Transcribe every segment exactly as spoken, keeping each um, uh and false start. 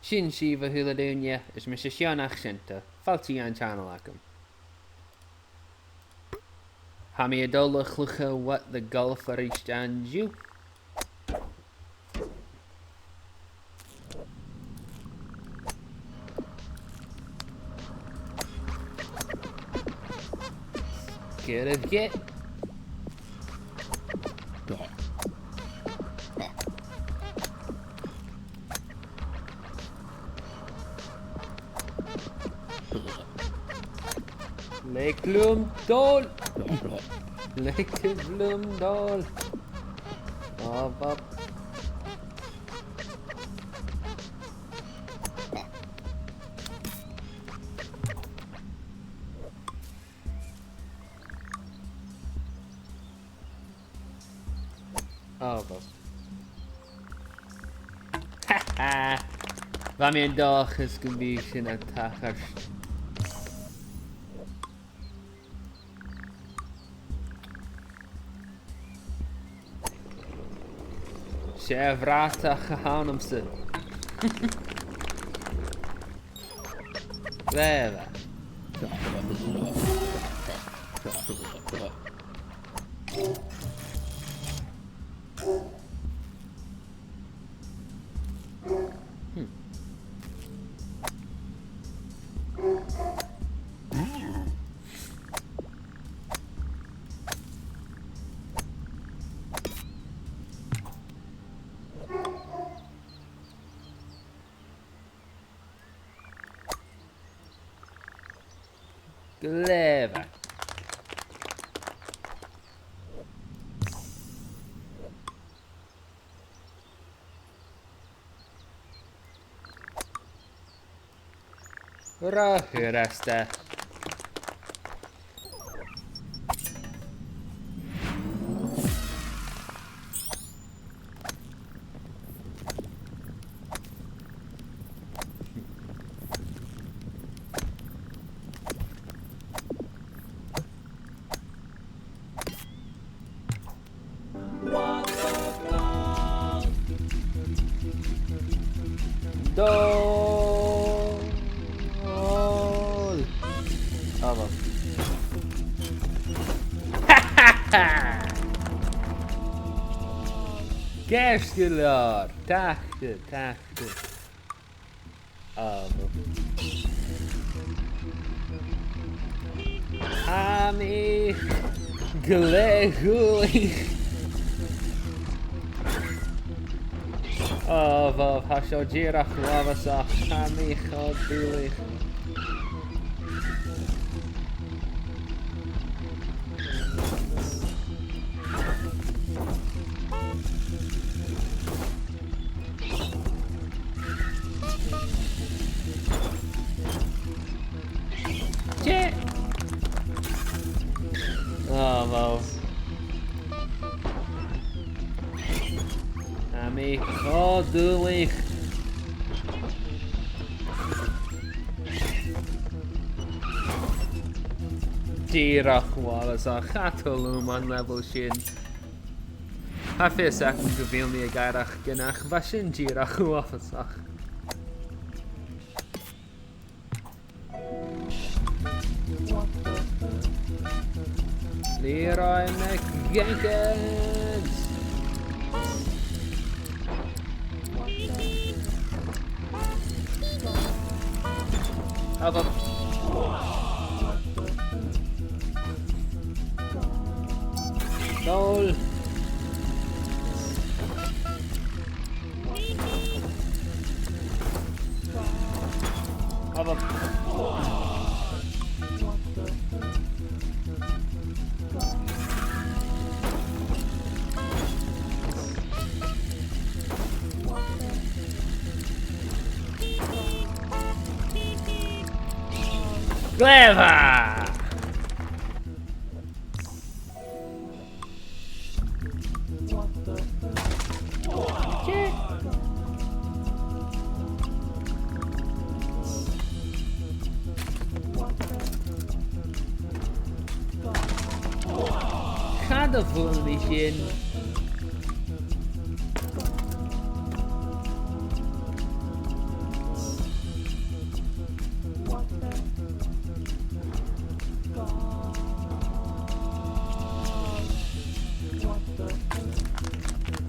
Sin sibh, a h-uile duine, is mise Seán Ach Seanta. Fàilte dhan channel agam. Tha mi a' dol a chluich What the Golf a-rithist an-diugh. Get it, get. Leig leam dol. Leig leam dol. Up, up. Oh, well. Ha ha! Bha mi an dòchas gum biodh sin a' tachairt. 'S e a' bhratach a th' annamsa. Glè mhath. Hmm. Glè mhath. Ro fhurasta. Dol! Ah, bhuel. Ceart gu leòr. Taca, taca. Ah, bhuel. Tha mi glè dhùbhlanach. Ah, bhuel, tha seo dìreach uabhasach, tha mi cho dùbhlanach. Tè! Ah, wow. Tha mi cho dùbhlanach. Dìreach uabhasach, cha toil leam an level sin. Tha fios agam gu bheil mi ag atharrachadh, ach bha sin dìreach uabhasach. Leroy McJenkins! Up, up. Goal! Up, up. Glè mhath! Càit a bhuail mi sin?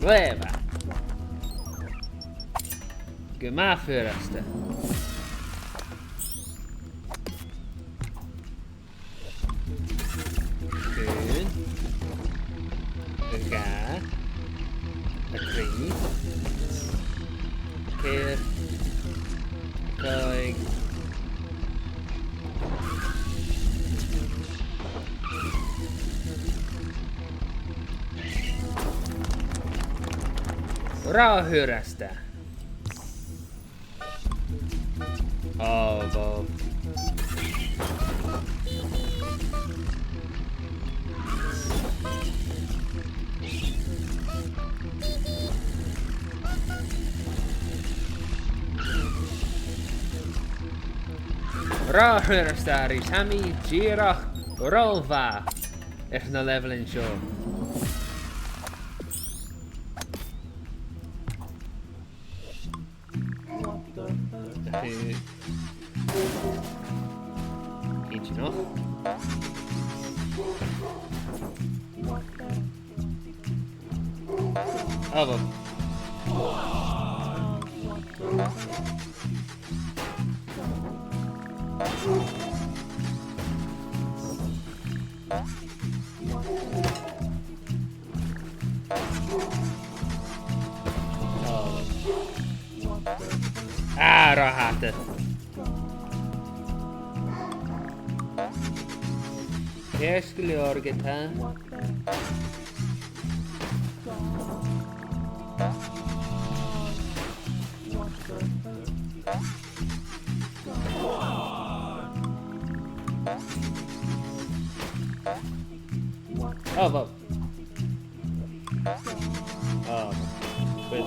Glè mhath. Gu math furasta. Aon. Dhà. Trì. Ceithir. Còig. Ro fhurasta. Ò, bhò. Ro fhurasta, is tha mi dìreach ro mhath air na leibheilean seo. Eh, easy enough. Ah, bhò. Ah, ro fhada. Ceart gu leòr, ge-tà. Oh, wow. Oh, wait.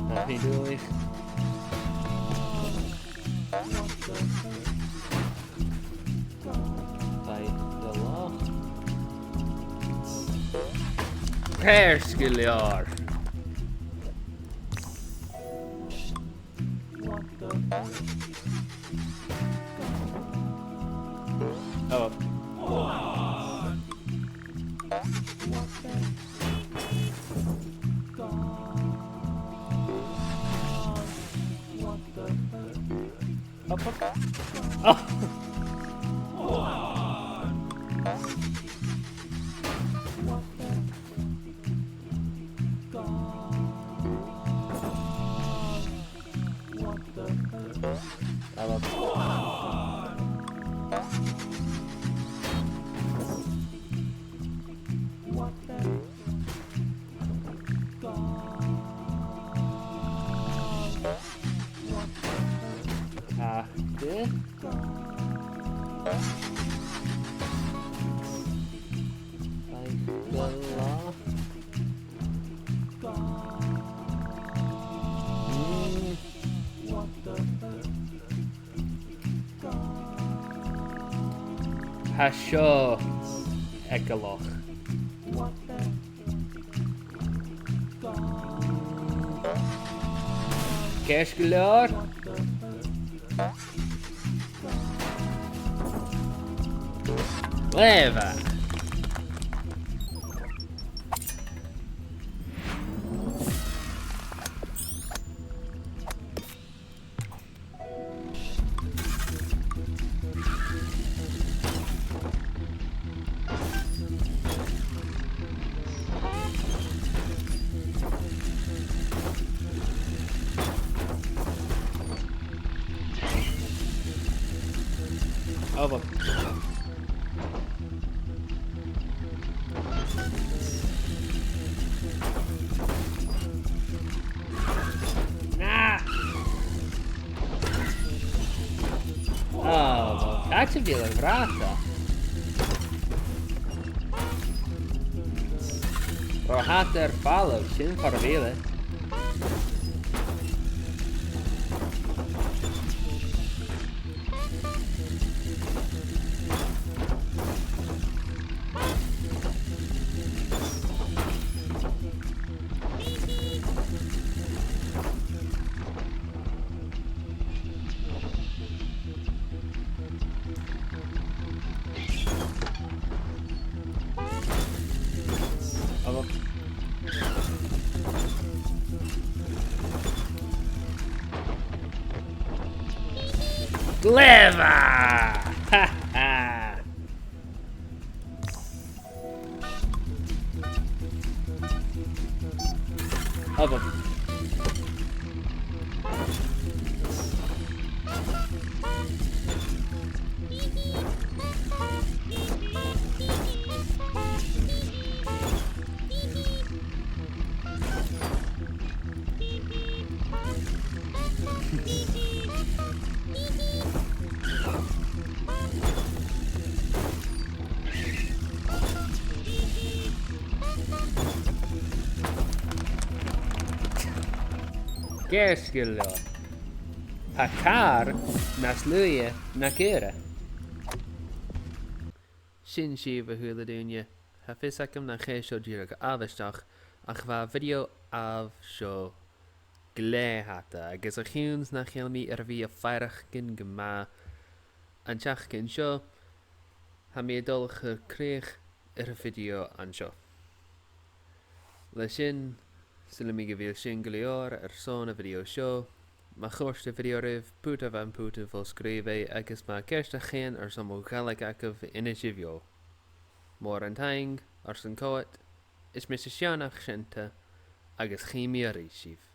Nothing doing. By the law. Ceart gu leòr. Oh. Up, up. Oh. Ah, good. Like the law. Mm. Tha seo eagalach. Ceart gu leòr. Glè mhath. Oh, fuck. Nah! Oh, well, that should be a brata. Ro fhada air falbh, sin far a bheil e. Lava! Ha ha! Hold on. Ceart gu leòr. Tha càr nas luaithe na caora. Sin sibh, a h-uile duine. Tha fios agam nach e seo dìreach àbhaisteach, ach bha video àbh seo glè fhada, agus a chionn 's nach eil mi air a bhith a' faireachdainn gu math an t-seachdain seo, tha mi a' dol a chur crìoch air a' video an seo. Le sin, saoilidh mi gu bheil sin gu leòr airson a' video seo. Ma chòrd a' video ribh, put am putan fo-sgrìobhaidh, agus ma tha ceartachadh airson mo Ghàidhlig agaibh, innsibh dhomh. Mòran taing airson coimhead, is mise Seann Achsinta, agus chì mi a-rithist sibh.